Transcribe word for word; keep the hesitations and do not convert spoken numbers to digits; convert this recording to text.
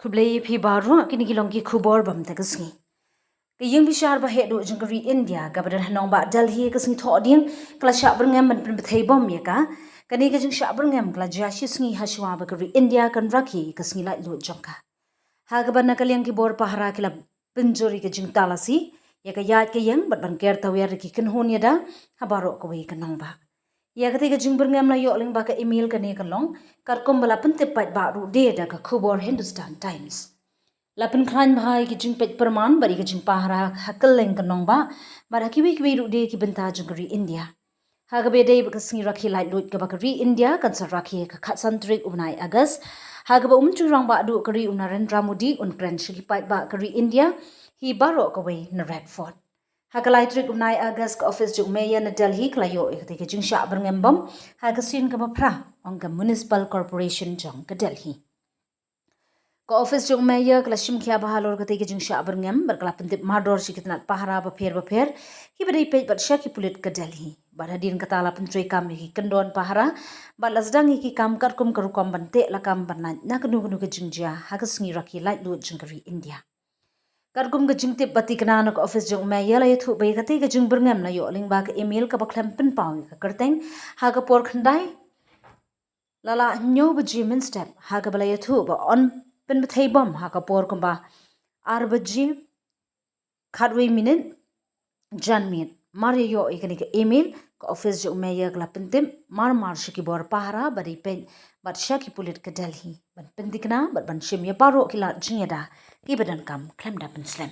Khublei ïa phi baroh, kine ki long ki khubor bym te ka sngi. Ka ïing bishar ba heh duh jong ka ri India kaba don ha nongbah Delhi ka sngi Thohdieng ka la shah byrngem ban pynbthei bom ïa ka. Kane ka jingshah byrngem ka la jia shi sngi ha shuwa ba ka ri India kan rakhe ka sngi laitluid jong ka. Ha kaba na ka liang ki bor pahara ki la pynjur ïa ka jingtalasi ïa ka ïaid ka ïeng bad ban ker tawiar ïa ki kynhun ïada ha baroh kawei ka nongbah. Ïa katei ka jingbyrngem la ïoh lyngba ka email, kane ka long katkum ba la pyntip paidbah ruh de da ka khubor Hindustan Times. La pynkhlaiñ bha ïa ki jingpeit pyrman bad ïa ki jingpahara ha kylleng ka nongbah bad ha kiwei kiwei ruh de ki bynta jong ka ri India. Ha kaba ïadei bad ka sngi rakhe laitluid kaba ka ri India kan sa rakhe ha ka khatsan tarik u bnai August, ha kaba u Myntri Rangbah Duh ka ri u Narendra Modi un kren sha ki paidbah ka ri India hi baroh kawei na Red Fort. Ha ka lai tarik u bnai August ka ophis jong u Mayor na Delhi ka la ïoh ïa katei ka jingshah byrngem bom ha ka sien kaba phra, ong ka Municipal Corporation jong ka Delhi. Ka ophis jong u Mayor ka la shim khia bha halor katei ka jingshah byrngem bad ka la pyntip mardor sha ki tnat pahara bapher bapher kiba dei peit bad sha ki pulit ka Delhi. Bad hadien kata la pyntreikam ïa ki kyndon pahara bad la sdang ïa ki kam katkum ka rukom ban teh lakam ban lait na kano kano ka jingjia ha ka sngi rakhe laitluid jong ka ri India. Katkum ka jingtip ba thikna na ka ophis jong u Mayor la ïathuh ba ïa katei ka jingbyrngem la ïoh lyngba ka email kaba khlem pynpaw ïa ka kyrteng ha ka por khyndai la lah hynñiew baje mynstep, ha kaba la ïathuh ba yn pynbthei bom ha ka por kumba ar baje khatwei minit janmiet. Mar ïa ïoh ïa kane ka email, ka ophis jong u Mayor ka la pyntip mar mar sha ki bor pahara ba dei peit bad sha ki pulit ka Delhi ban pynthikna bad ban shim ïa baroh ki lad jingïada kiba donkam khlem da pynslem.